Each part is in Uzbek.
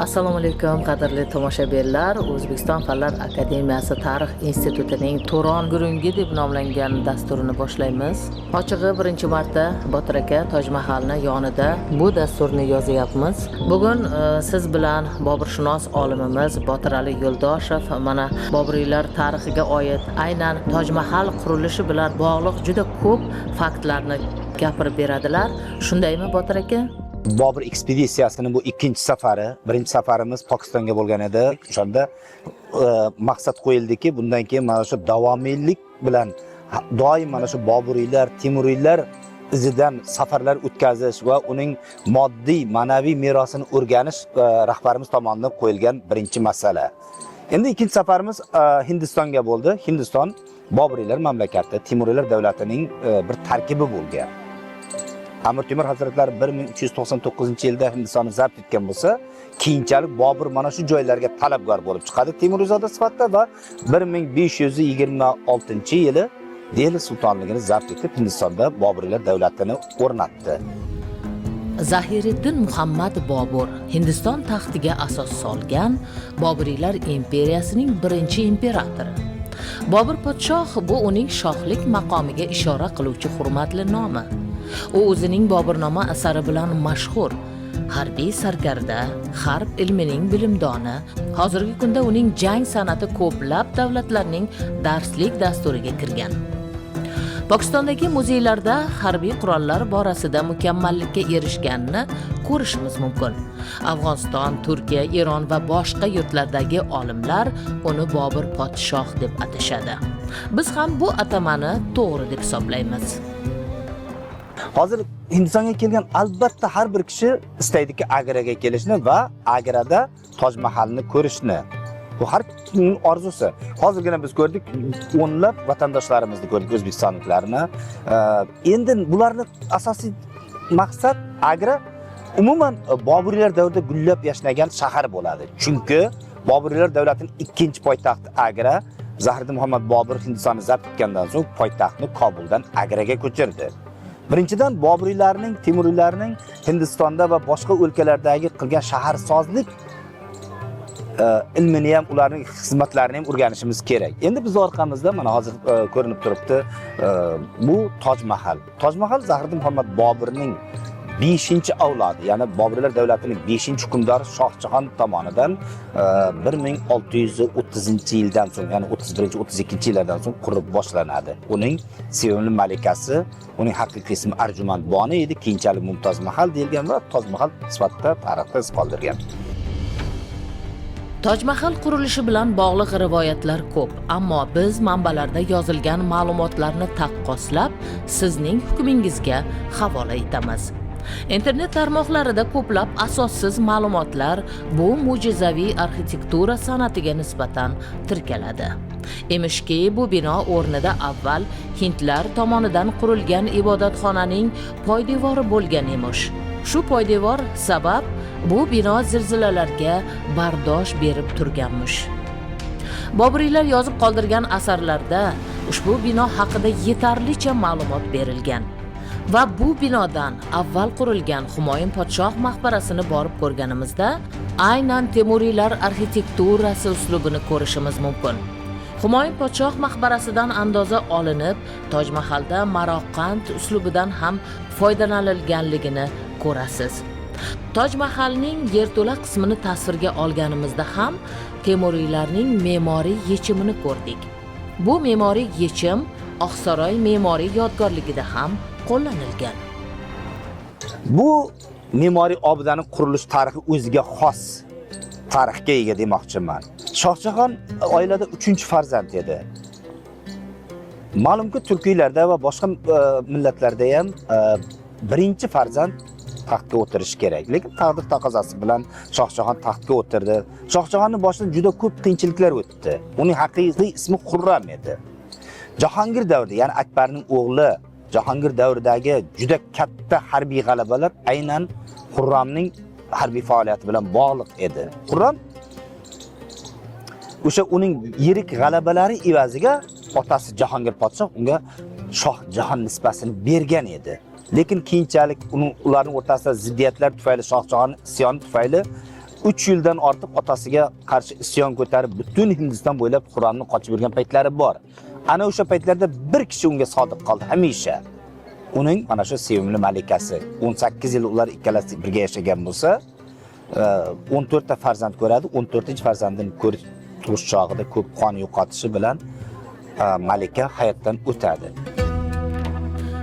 Assalomu alaykum, qadrli tomoshabinlar. O'zbekiston Fanlar akademiyasi Tarix institutining Turon gurungi deb nomlangan dasturini boshlaymiz. Ochig'i, birinchi marta Botir aka Toj Mahalni yonida bu dasturni yozyapmiz. Bugun siz bilan boburshunos olimimiz Botirali Yo'ldoshev mana boburiylar tarixiga oid, aynan Toj Mahal qurilishi bilan bog'liq juda ko'p faktlarni gapirib beradilar. Shundaymi, Botir aka? Bobur ekspeditsiyasining bu ikkinchi safari. Birinchi safarimiz Pokistonga bo'lgan edi. O'shanda maqsad qo'yildiki, bundan keyin mana shu davomiylik bilan doim mana shu Boburiylar, Temuriylar izidan safarlar o'tkazish va uning moddiy, ma'naviy merosini o'rganish rahbarimiz tomonidan qo'yilgan birinchi masala. Endi ikkinchi safarimiz Hindistonga bo'ldi. Hindiston Boburiylar mamlakati, Temuriylar davlatining bir tarkibi bo'lgan. Amir Temur hazratlari 1399-yilda Hindistonni zabt etgan bo'lsa, keyinchalik Bobur mana shu joylarga talabgor bo'lib chiqadi Temuriyzoda sifatida va 1526-yili Dehli sultonligini zabt etib, Hindistonda Boburiylar davlatini o'rnatdi. Zahiriddin Muhammad Bobur Hindiston taxtiga asos solgan Boburiylar imperiyasining birinchi imperatori. Bobur podshoh bu uning shohlik maqomiga ishora qiluvchi hurmatli nomi. U o'zining Boburnoma asari bilan mashhur. Harbiy sarkarda, harb ilmining bilimdoni. Hozirgi kunda uning jang san'ati ko'plab davlatlarning darslik dasturiga kirgan. Pokistondagi muzeylarda harbiy qurollar borasida mukammallikka erishganini ko'rishimiz mumkin. Afg'oniston, Turkiya, Eron va boshqa yurtlardagi olimlar uni Bobur podshoh deb atashadi. Biz ham bu atamani to'g'ri deb hisoblaymiz. Hozir Hindistonga kelgan albatta har bir kishi istaydiki Agraga kelishni va Agrada Toj Mahalni ko'rishni. Bu har kimning orzusi. Hozirgina biz ko'rdik, o'nlab vatandoshlarimizni ko'rdik, o'zbekistonliklarni. Endi bularni asosiy maqsad Agra umuman Boburiylar davrida gullab yashnagan shahar bo'ladi. Chunki Boburiylar davlatining ikkinchi poytaxti Agra. Zahiriddin Muhammad Bobur Hindistonni zabt etgandan so'ng poytaxtni Kobuldan Agraga ko'chirdi. Birinchidan, Boburiylarning, Temuriylarning Hindistonda va boshqa o'lkalardagi qilgan shaharsozlik ilmini ham, ularning xizmatlarini ham o'rganishimiz kerak. Endi biz orqamizda mana hozir ko'rinib turibdi, bu Toj Mahal. Toj Mahal Zahiriddin Muhammad Boburning 5-avlodi, ya'ni Boburlar davlatining 5-hukmdori Shohjahon tomonidan 1630-yildan so'ng, ya'ni 31-32-yillardan so'ng qurib boshlanadi. Uning sevimli malikasi, uning haqiqiy ismi Arjumand Bonu edi, keyinchalik Mumtoz Mahal deyilgan va Toj Mahal sifatida tarixda iz qoldirgan. Toj Mahal qurilishi bilan bog'liq rivoyatlar ko'p, ammo biz manbalarda yozilgan ma'lumotlarni taqqoslab, sizning hukmingizga havola etamiz. Internet tarmoqlarida ko'plab asossiz ma'lumotlar bu mo'jizaviy arxitektura san'atiga nisbatan tirkaladi. Emishki, bu bino o'rnida avval hindlar tomonidan qurilgan ibodatxonaning poydevori bo'lgan emish. Shu poydevor sabab bu bino zilzilalarga bardosh berib turganmish. Boburiylar yozib qoldirgan asarlarda ushbu bino haqida yetarlicha ma'lumot berilgan. Va bu binodan avval qurilgan Humoyun podshoh maqbarasini borib ko'rganimizda aynan Temuriylar arxitekturasi uslubini ko'rishimiz mumkin. Humoyun podshoh maqbarasidan andoza olinib, Toj Mahalda Maroqand uslubidan ham foydalanilganligini ko'rasiz. Toj Mahalning yerto'la qismini tasvirga olganimizda ham Temuriylarning me'moriy yechimini ko'rdik. Bu me'moriy yechim Oqsaroy me'moriy yodgorligida ham qo'llanilgan. Bu me'moriy obidani qurilish tarixi o'ziga xos tarixga ega demoqchiman. Shohjahon oilada 3-farzand edi. Ma'lumki, turkiylarda va boshqa millatlarda ham birinchi farzand taxtga o'tirishi kerak. Lekin taqdir taqozosi bilan Shohjahon taxtga o'tirdi. Shohjahonning boshidan juda ko'p qiyinchiliklar o'tdi. Uning haqiqiy ismi Xurram edi. Jahongir davrida, ya'ni Akbarning o'g'li Jahongir davridagi juda katta harbiy g'alabalar aynan Xurramning harbiy faoliyati bilan bog'liq edi. Xurram o'sha uning yirik g'alabalari evaziga otasi Jahongir podshoh unga Shoh Jahon nisbasini bergan edi. Lekin keyinchalik uning ularning o'rtasida ziddiyatlar tufayli, Shohjahon isyoni tufayli 3 yildan ortiq otasiga qarshi isyon ko'tarib butun Hindiston bo'ylab Qur'onni qochib yurgan paytlari bor. Ana o'sha paytlarda bir kishi unga sodiq qoldi hamisha. Uning mana shu sevimli malikasi. 18 yil ular ikkalasi birga yashagan bo'lsa, 14 ta farzand ko'radi. 14-farzandini ko'rib tug'ish chog'ida ko'p qon yo'qotishi bilan malika hayotdan o'tadi.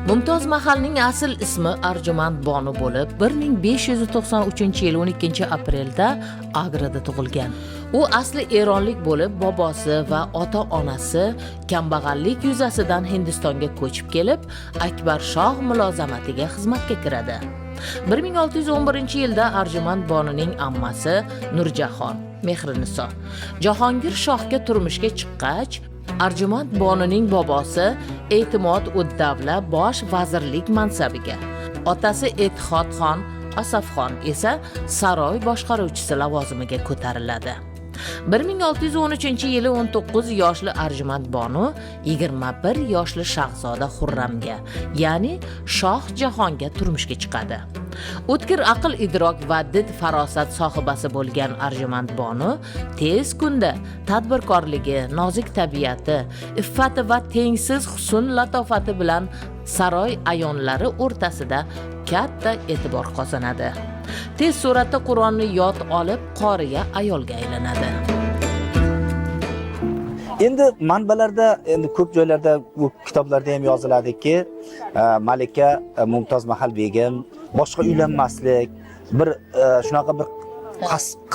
Mumtoz Mahalning asl ismi Arjumand Bonu bo'lib, 1593-yil 12-aprelda Agrada tug'ilgan. U asli eronlik bo'lib, bobosi va ota-onasi kambag'allik yuzasidan Hindistonga ko'chib kelib, Akbar shoh mulozamatiga xizmatga kiradi. 1611-yilda Arjumand Bonuning ammasi Nurjahon Mehriniso Jahongir shohga turmushga chiqqach, Arjumand Bonuning bobosi E'timod ud-Davla bosh vazirlik mansabiga, otasi Etihod xon Asafxon esa saroy boshqaruvchisi lavozimiga ko'tariladi. 1613-yili 19 yoshli Arjumand Bonu 21 yoshli shahzoda Xurramga, ya'ni Shoh Jahonga turmushga chiqadi. O'tkir aql idrok va did farosat sohibasi bo'lgan Arjumand Bonu tez kunda tadbirkorligi, nozik tabiati, iffati va tengsiz husn latofati bilan saroy ayonlari o'rtasida katta e'tibor qozonadi. Tez sur'atda Qur'onni yod olib, qoriya ayolga aylanadi. Endi manbalarda, endi ko'p joylarda, bu kitoblarda ham yoziladiki, malika Mumtoz Mahal begim boshqa uylanmaslik, bir shunaqa bir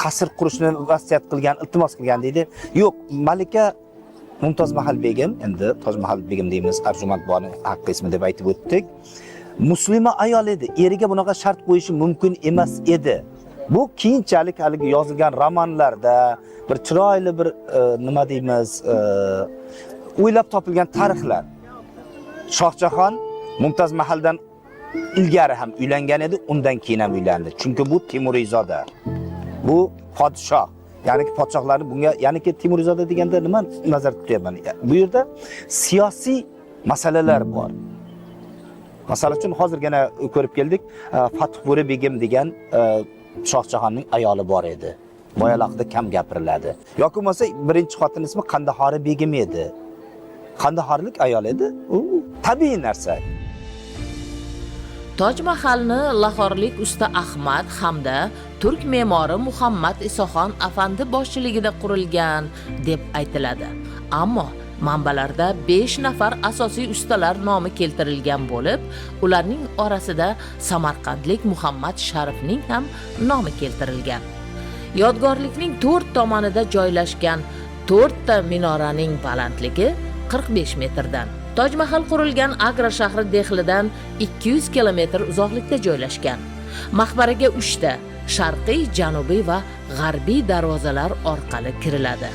qasr qurishni vasiyat qilgan, iltimos qilgan deydi. Yo'q, malika Mumtoz Mahal begim, endi Toj Mahal begim deymiz, Arjumand Bonu haqqi ismi deb aytib o'tdik. Muslima ayol edi. Eriga bunaqa shart qo'yishi mumkin emas edi. Bu keyinchalik haligi yozilgan romanlarda bir chiroyli bir nima deymiz, o'ylab topilgan tarixlar. Shohjahon Mumtoz Mahaldan ilgari ham uylangan edi, undan keyin ham uylandi. Chunki bu Temuriyzoda. Bu podshoh. Ya'niki podshohlarni bunga, ya'niki Temuriyzoda deganda nima nazarda tutyapman? Bu yerda siyosiy masalalar bor. Masalan uchun hozirgina ko'rib keldik, Fathburi begim degan Shohjahonning ayoli bor edi. Bu ayol haqida kam gapiriladi. Yoki bo'lmasa birinchi xotin ismi Qandahori begim edi. Qandahorlik ayol edi. U tabiiy narsa. Toj Mahalni lahorlik usta Ahmad hamda turk me'mori Muhammad Isoxon afandi boshchiligida qurilgan deb aytiladi. Ammo manbalarda 5 nafar asosiy ustalar nomi keltirilgan bo'lib, ularning orasida samarqandlik Muhammad Sharifning ham nomi keltirilgan. Yodgorlikning 4 tomonida joylashgan 4 ta minoraning balandligi 45 metrdan. Toj Mahal qurilgan Agra shahri Dehlidan 200 kilometr uzoqlikda joylashgan. Maqbaraga 3 ta sharqiy, janubiy va g'arbiy darvozalar orqali kiriladi.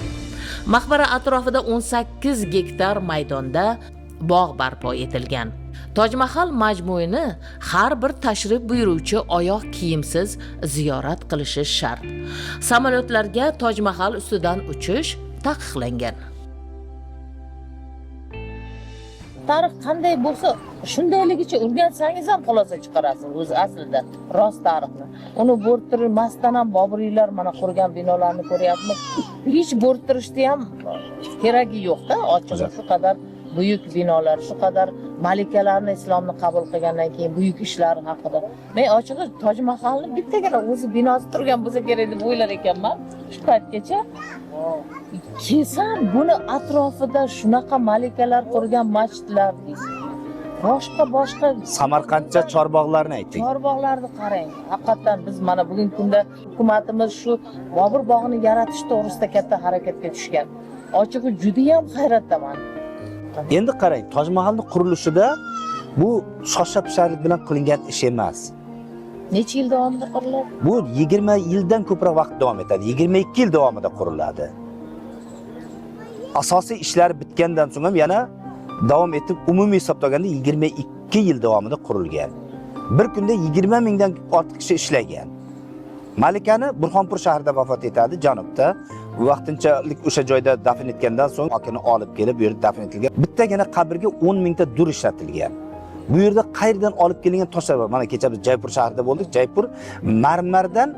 Maqbara atrofida 18 gektar maydonda bog' barpo etilgan. Toj Mahal majmuini har bir tashrif buyuruvchi oyoq kiyimsiz ziyorat qilishi shart. Samolyotlarga Toj Mahal ustidan uchish taqiqlangan. Tarix qanday bo'lsa, shundayligicha o'rgansangiz ham xulosa chiqarasiz o'zi aslida rost tarixni. Uni bo'rttirmasdan ham Boburiylar mana qurgan binolarni ko'ryapmiz. Hech bo'rttirishni ham keragi yo'q-da, ochig'i shu qadar buyuk binolar, shu qadar malikalarni islomni qabul qilgandan keyin buyuk ishlari haqida. Men ochig'i Toj Mahalni bittagina o'zi binosi turgan bo'lsa kerak deb o'ylar ekanman shu paytgacha. Kelsam buni atrofida shunaqa malikalar qurgan masjidlar deysiz. Boshqa boshqa Samarqandcha chorbog'larni aytdik. Chorbog'larni qarang. Haqiqatan biz mana bugungi kunda hukumatimiz shu Bobur bog'ini yaratish to'g'risida katta harakatga tushgan. Ochig'i juda ham hayratdaman. Endi qarang, Toj Mahalning qurilishida bu shosha-pisharlik bilan qilingan ish emas. Necha yil davomida quriladi? Bu 20 yildan ko'proq vaqt davom etadi. 22 yil davomida quriladi. Asosiy ishlar bitgandan so'ng ham yana davom etib, umumiy hisobda olganda 22 yil davomida qurilgan. Bir kunda 20 mingdan ortiq kishi ishlagan. Malikani Burxonpur shahrida vafot etadi, janubda. Vaqtinchalik o'sha joyda dafn etgandan so'ng xokini olib kelib bu yerda dafn etilgan. Bittagina qabrga 10 mingta dur ishlatilgan. Bu yerda qayerdan olib kelingan toshlar bor? Mana kecha biz Jaypur shahrida bo'ldik. Jaypur marmardan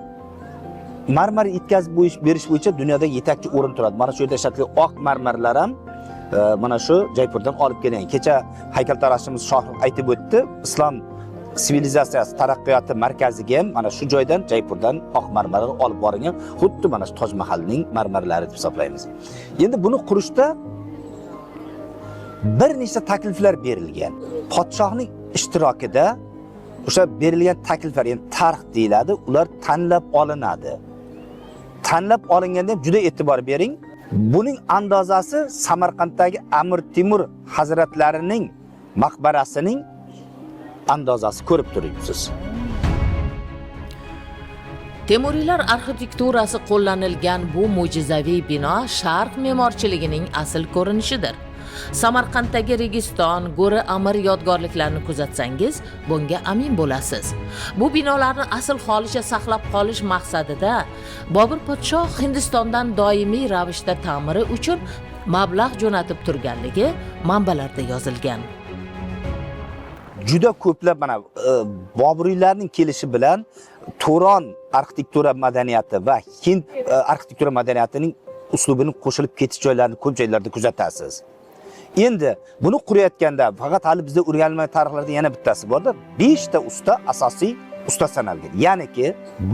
Marmar yetkazib berish bo'yicha dunyoda yetakchi o'rin turadi. Mana shu yerda ishlatilgan oq marmarlar ham mana shu Jaypurdan olib kelingan. Kecha haykaltaroshimiz Shohruh aytib o'tdi, islom sivilizatsiyasi taraqqiyoti markaziga ham mana shu joydan, Jaypurdan oq marmarlar olib borilgan. Xuddi mana shu Toj Mahalning marmarlari deb hisoblaymiz. Endi buni qurishda bir nechta takliflar berilgan. Podshohning ishtirokida o'sha berilgan takliflar, ya'ni tarix deyiladi, ular tanlab olinadi. Tanlab olinganda ham juda e'tibor bering. Buning andozasi Samarqanddagi Amir Temur hazratlarining maqbarasining andozasi, ko'rib turibsiz. Temuriylar arxitekturasi qo'llanilgan bu mo'jizaviy bino sharq me'morchiligining asl ko'rinishidir. Samarqanddagi Registon, Go'ri Amir yodgorliklarini kuzatsangiz, bunga amin bo'lasiz. Bu binolarni asl holicha saqlab qolish maqsadida Bobur podshoh Hindistondan doimiy ravishda ta'miri uchun mablag' jo'natib turganligi manbalarda yozilgan. Juda ko'plab mana Boburiylarning kelishi bilan Turon arxitektura madaniyati va Hind arxitektura madaniyatining uslubini qo'shilib ketish joylarini ko'p joylarda kuzatasiz. Endi buni qurayotganda faqat hali bizda o'rganilmagan tarixlarda yana bittasi borda, 5 ta usta asosiy usta sanalgan. Ya'niki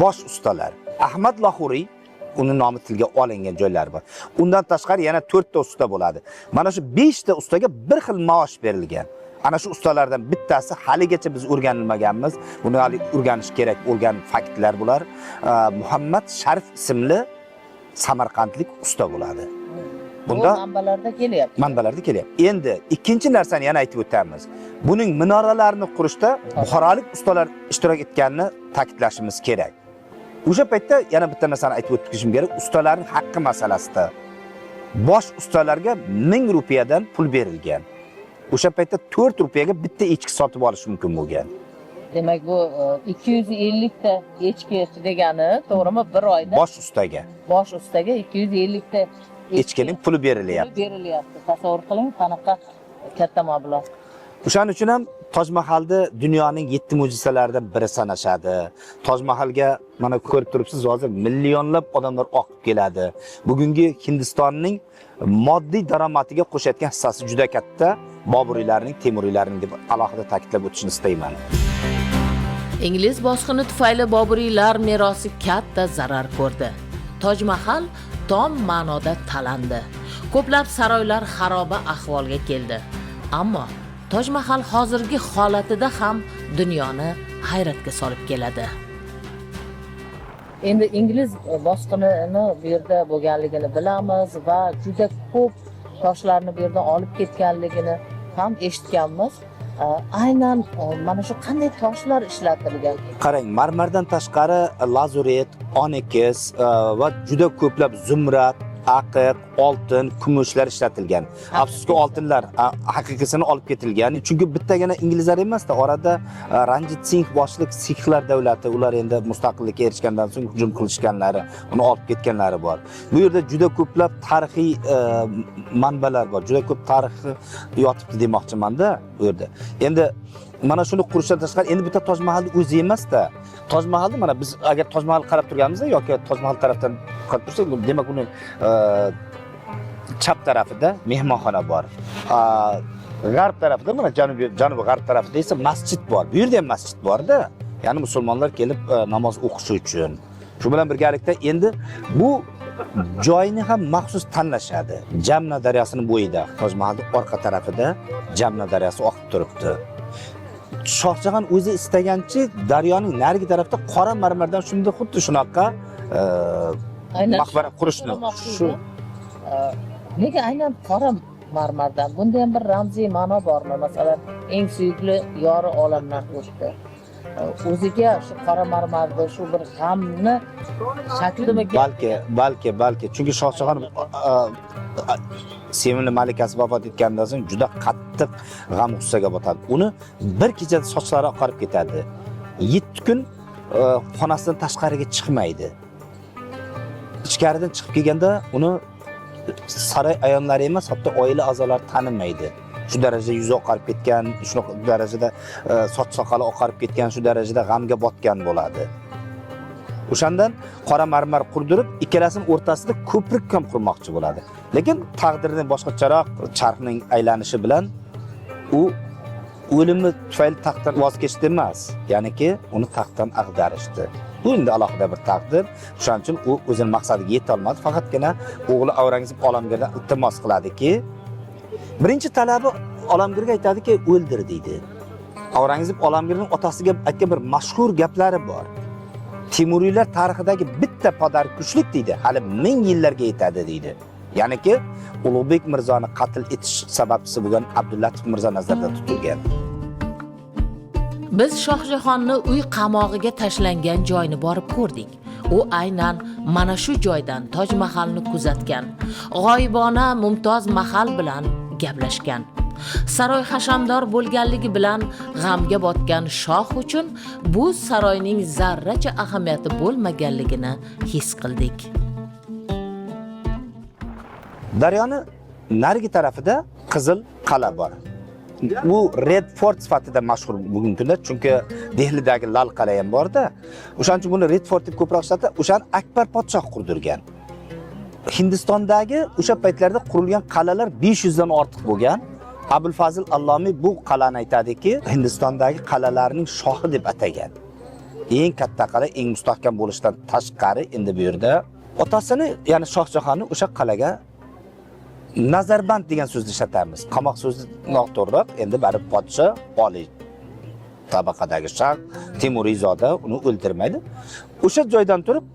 bosh ustalar Ahmad Lahuriy, uni nomi tilga olingan joylari bor. Undan tashqari yana 4 ta usta bo'ladi. Mana shu 5 ta ustaga bir xil maosh berilgan. Ana shu ustalardan bittasi haligacha biz o'rganilmaganmiz. Buni hali o'rganish kerak bo'lgan faktlar bular. Muhammad Sharif ismli samarqandlik usta bo'ladi. Bunda Bu manbalarda kelyapti. Manbalarda kelyapti. Endi ikkinchi narsani yana aytib o'tamiz. Buning minoralarini qurishda buxorolik ustalar ishtirok etganini ta'kidlashimiz kerak. O'sha paytda yana bitta narsani aytib o'tishim kerak. Ustalarning haqqi masalasida bosh ustalarga 1000 rupiyadan pul berilgan. O'sha paytda 4 rupiyaga bitta echki sotib olish mumkin bo'lgan. Demak, bu 250 ta echki degani, to'g'rimi? Bir oyda Bosh ustaga bosh ustaga 250 ta echkining puli berilyapti. Puli berilyapti. Tasavvur qiling, qanaqa katta mablag'. O'shaning uchun ham Toj Mahalni dunyoning 7 mo'jizalaridan biri sanashadi. Toj Mahalga mana ko'rib turibsiz, hozir millionlab odamlar oqib keladi. Bugungi Hindistonning moddiy daromadiga qo'shayotgan hissasi juda katta Boburiylarning, Temuriylarning deb alohida ta'kidlab o'tishni istayman. Ingliz bosqini tufayli Boburiylar merosi katta zarar ko'rdi. Toj Mahal tom ma'noda talandi. Ko'plab saroylar xaroba ahvolga keldi. Ammo Toj Mahal hozirgi holatida ham dunyoni hayratga solib keladi. Endi ingliz bosqinini bu yerda bo'lganligini bilamiz va juda ko'p toshlarni bu yerdan olib ketganligini ham eshitganmiz. Aynan mana shu qanday toshlar ishlatilgan? Qarang, marmardan tashqari lazurit, oniks va juda ko'plab zumrad, aqiq, oltin, kumushlar ishlatilgan. Afsuski, oltinlar haqiqiysini olib ketilgan. Chunki bittagina inglizlar emasda, orada Ranjit Singh boshliq Sixlar davlati, ular endi mustaqillikka erishgandan so'ng hujum qilishganlari, uni olib ketganlari bor. Bu yerda juda ko'plab tarixiy manbalar bor. Juda ko'p tarixi yotibdi demoqchimanda bu yerda. Endi mana shuni qurishdan tashqari endi bitta Toj Mahalni o'zi emasda. Toj Mahalni mana biz agar Toj Mahal qarab turganimizda yoki Toj Mahal tarafdan qarab tursak, demak uni chap tarafida mehmonxona bor. G'arb tarafida, mana janubiy, janubi g'arb tarafida esa masjid bor. Bu yerda ham masjid borda. Ya'ni musulmonlar kelib namoz o'qishi uchun. Shu bilan birgalikda endi bu joyni ham maxsus tanlashadi. Jamna daryosining bo'yida, Toj Mahalning orqa tarafida Jamna daryosi oqib turibdi. Shohjahon o'zi istagancha daryoning narigi tarafida qora marmardan shunda xuddi shunaqa Aynan maqbara qurishni so'ramoqchi shu edim. Nega aynan qora marmardan? Bunda ham bir ramziy ma'no bormi? Masalan, eng suyukli yori olamdan o'tdi. O'ziga shu qora marmarda shu bir g'amni shaklimikin? Balki chunki Shohjahon sevimli malikasi vafot etganidan so'ng juda qattiq g'am g'ussaga botadi. Uni bir kechada sochlari oqarib ketadi. 7 kun xonasidan tashqariga chiqmaydi. Ichkaridan chiqib kelganda uni saroy ayonlari emas, hatto oila a'zolari tanimaydi. Shu darajada yuzi oqarib ketgan, shunaqa darajada soch soqoli oqarib ketgan, shu darajada g'amga botgan bo'ladi. O'shandan qora marmar qurdirib, ikkalasini o'rtasida ko'prik ham qurmoqchi bo'ladi. Lekin taqdirning boshqacharoq charxning aylanishi bilan u o'limi tufayli taxtdan voz kechdi emas, ya'niki uni taxtdan ag'darishdi. Bu endi alohida bir taqdir. O'shaning uchun u o'zini maqsadiga yeta olmadi. Faqatgina o'g'li Aurangzeb Olamgirdan iltimos qiladiki, birinchi talabi Olamgirga aytadiki, o'ldir deydi. Aurangzeb Olamgirning otasiga aytgan bir mashhur gaplari bor. Temuriylar tarixidagi bitta podarkushlik deydi, hali 1000 yillarga yetadi deydi. Ya'niki Ulug'bek Mirzoni qatl etish sababchisi bo'lgan Abdullatif Mirzo nazarda tutilgan. Biz Shohjahonni uy qamog'iga tashlangan joyni borib ko'rdik. U aynan mana shu joydan Toj Mahalni kuzatgan. G'oyibona Mumtoz Mahal bilan gaplashgan. Saroy hashamdor bo'lganligi bilan g'amga botgan shoh uchun bu saroyning zarracha ahamiyati bo'lmaganligini his qildik. Daryoni narigi tarafida Qizil qal'a bor. Bu Red Fort sifatida mashhur bugungi kunda, chunki Dehlidagi Lal qal'a ham borda. O'shaning uchun buni Red Fort deb ko'proq ishlatadi. O'shani Akbar podshoh qurdirgan. Hindistondagi o'sha paytlarda qurilgan qal'alar 500 dan ortiq bo'lgan. Abul Fazil Allomiy bu qal'ani aytadiki, Hindistondagi qal'alarning shohi deb atagan. Eng katta qal'a, eng mustahkam bo'lishidan tashqari endi bu yerda otasini, ya'ni Shohjahonni o'sha qal'aga nazarband degan so'zni ishlatamiz. Qamoq so'zi noto'g'riroq. Endi baribir podsho oliy tabaqadagi shaxs, Temuriyzoda uni o'ldirmaydi. O'sha joydan turib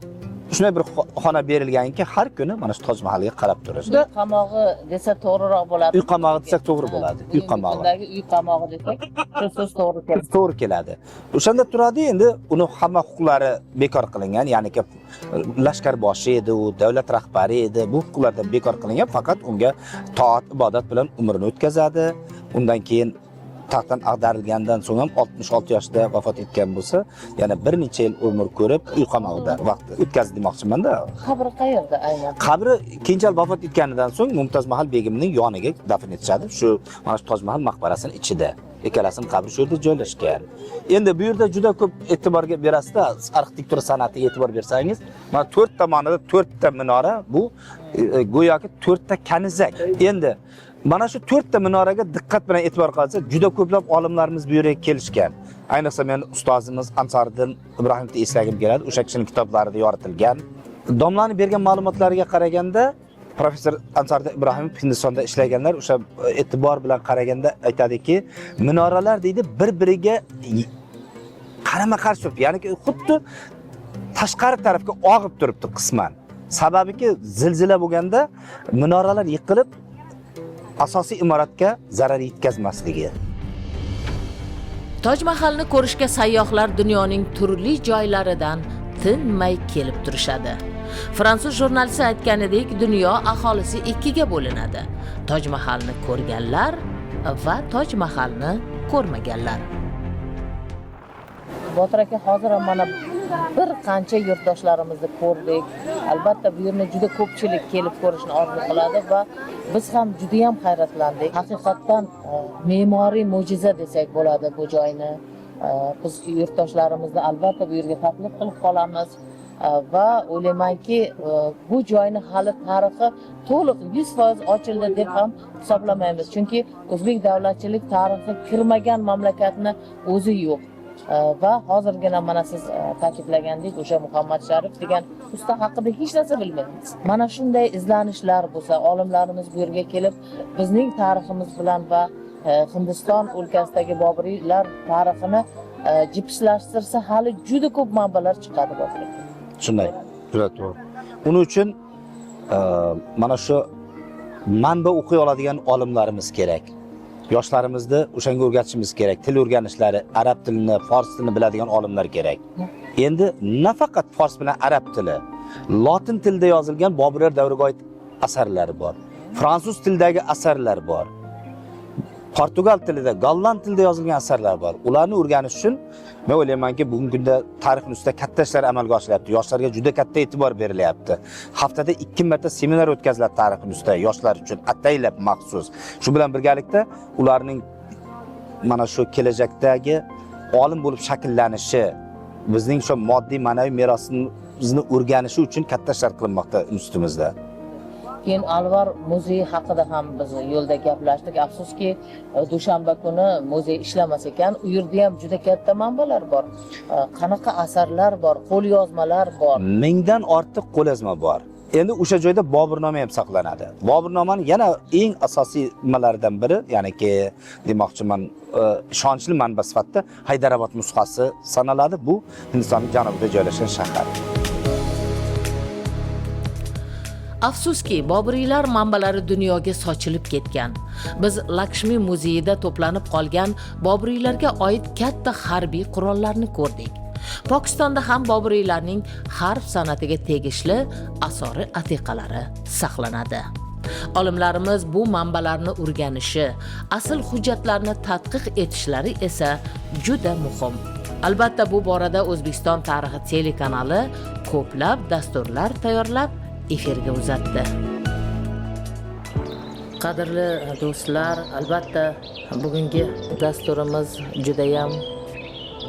shunday bir xona berilganki, har kuni mana shu Toj Mahalga qarab turishdi. Uy qamog'i desa to'g'riroq bo'ladi. Uy qamog'i desak to'g'ri bo'ladi. Uy qamog'i. Kundagi uy qamog'i desak, shu so'z to'g'ri keladi. To'g'ri keladi. O'shanda turadi, endi uni hamma huquqlari bekor qilingan, ya'niki lashkarboshi edi u, davlat rahbari edi. Bu huquqlardan bekor qilingan, faqat unga toat, ibodat bilan umrini o'tkazadi. Undan keyin taxtdan ag'darilgandan so'ng ham 66 yoshida vafot etgan bo'lsa, yana bir necha yil umr ko'rib uy qamog'ida vaqt o'tkazdi demoqchimanda. Qabri qayerda aynan? Qabri keyinchalik vafot etganidan so'ng Mumtoz Mahal begimning yoniga dafn etishadi. Shu mana shu Toj Mahal maqbarasining ichida. Ikkalasining qabri shu yerda joylashgan. Endi bu yerda juda ko'p e'tiborga berasizda, arxitektura san'atiga e'tibor bersangiz, mana to'rt tomonida to'rtta minora, bu go'yoki to'rtta kanizak. Endi mana shu to'rtta minoraga diqqat bilan e'tibor qilsa, juda ko'plab olimlarimiz bu yerga kelishgan. Ayniqsa men ustozimiz Ansoriddin Ibrohimovni eslagim keladi. O'sha kishining kitoblarida yoritilgan. Domlani bergan ma'lumotlariga qaraganda, professor Ansoriddin Ibrohimov Hindistonda ishlaganlar, o'sha e'tibor bilan qaraganda aytadiki, minoralar deydi bir-biriga qarama-qarshi turibdi. Ya'ni xuddi tashqari tarafga og'ib turibdi qisman. Sababiki zilzila bo'lganda minoralar yiqilib asosiy imoratga zarar yetkazmasligi. Toj Mahalni ko'rishga sayyohlar dunyoning turli joylaridan tinmay kelib turishadi. Fransuz jurnalisti aytganidek, dunyo aholisi ikkiga bo'linadi. Toj Mahalni ko'rganlar va Toj Mahalni ko'rmaganlar. Botir aka, hozir ham mana bir qancha yurtdoshlarimizni ko'rdik. Albatta bu yerni juda ko'pchilik kelib ko'rishni orzu qiladi va biz ham juda ham hayratlandik. Haqiqatdan me'moriy mo'jiza desak bo'ladi bu joyni. Biz yurtdoshlarimizni albatta bu yerga taklif qilib qolamiz. Va o'ylaymanki, bu joyni hali tarixi to'liq 100% ochildi deb ham hisoblamaymiz. Chunki o'zbek davlatchilik tarixi kirmagan mamlakatni o'zi yo'q. Va hozirgina mana siz ta'kidlagandek, o'sha Muhammad Sharif degan usta haqida hech narsa bilmaymiz. Mana shunday izlanishlar bo'lsa, olimlarimiz bu yerga kelib bizning tariximiz bilan va Hindiston o'lkasidagi boburiylar tarixini jipslashtirsa, hali juda ko'p manbalar chiqadi Botir aka. Shunday, juda to'g'ri. Uning uchun mana shu manba o'qiy oladigan olimlarimiz kerak. Yoshlarimizni o'shanga o'rgatishimiz kerak. Til o'rganishlari, arab tilini, fors tilini biladigan olimlar kerak. Endi nafaqat fors bilan arab tili, lotin tilida yozilgan Boburlar davriga oid asarlar bor. Fransuz tilidagi asarlar bor. Portugal tilida, golland tilida yozilgan asarlar bor. Ularni o'rganish uchun men o'ylaymanki, bugungi kunda tarixning ustida katta ishlar amalga oshiryapti. Yoshlarga juda katta e'tibor berilyapti. Haftada 2 marta seminar o'tkaziladi tarixning ustida yoshlar uchun ataylab maxsus. Shu bilan birgalikda ularning mana shu kelajakdagi olim bo'lib shakllanishi, bizning shu moddiy ma'naviy merosni tariximizni o'rganishi uchun katta ishlar qilinmoqda institutimizda. Keyin Alvar muzeyi haqida ham biz yo'lda gaplashdik. Afsuski, dushanba kuni muzey ishlamas ekan. U yerda ham juda katta manbalar bor. Qanaqa asarlar bor, qo'lyozmalar bor. 1000dan ortiq qo'lyozma bor. Endi o'sha joyda Boburnoma ham saqlanadi. Boburnomani yana eng asosiy nimalaridan biri, ya'niki demoqchiman, ishonchli manba sifatida Haydarobod nusxasi sanaladi. Bu Hindistonning janubida joylashgan shahar. Afsuski, Boburiylar manbalari dunyoga sochilib ketgan. Biz Lakshmi muzeyida to'planib qolgan Boburiylarga oid katta harbiy qurollarni ko'rdik. Pokistonda ham Boburiylarning harb san'atiga tegishli asori atiqalari saqlanadi. Olimlarimiz bu manbalarni o'rganishi, asl hujjatlarni tadqiq etishlari esa juda muhim. Albatta, bu borada O'zbekiston tarixi telekanali ko'plab dasturlar tayyorlab efirga uzatdi. Qadrli do'stlar, albatta bugungi dasturimiz judayam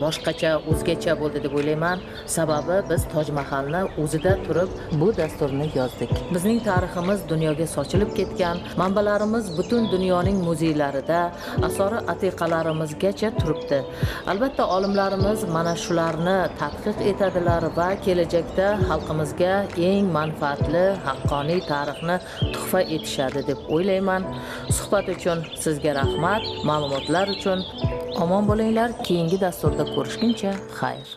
boshqacha, o'zgacha bo'ldi deb o'ylayman. Sababi biz Toj Mahalni o'zida turib bu dasturni yozdik. Bizning tariximiz dunyoga sochilib ketgan, manbalarimiz butun dunyoning muzeylarida, asori atiqalarimizgacha turibdi. Albatta olimlarimiz mana shularni tadqiq etadilar va kelajakda xalqimizga eng manfaatli, haqqoniy tarixni tuhfa etishadi deb o'ylayman. Suhbat uchun sizga rahmat, ma'lumotlar uchun. Omon bo'linglar, keyingi dasturda ko'rishguncha xayr.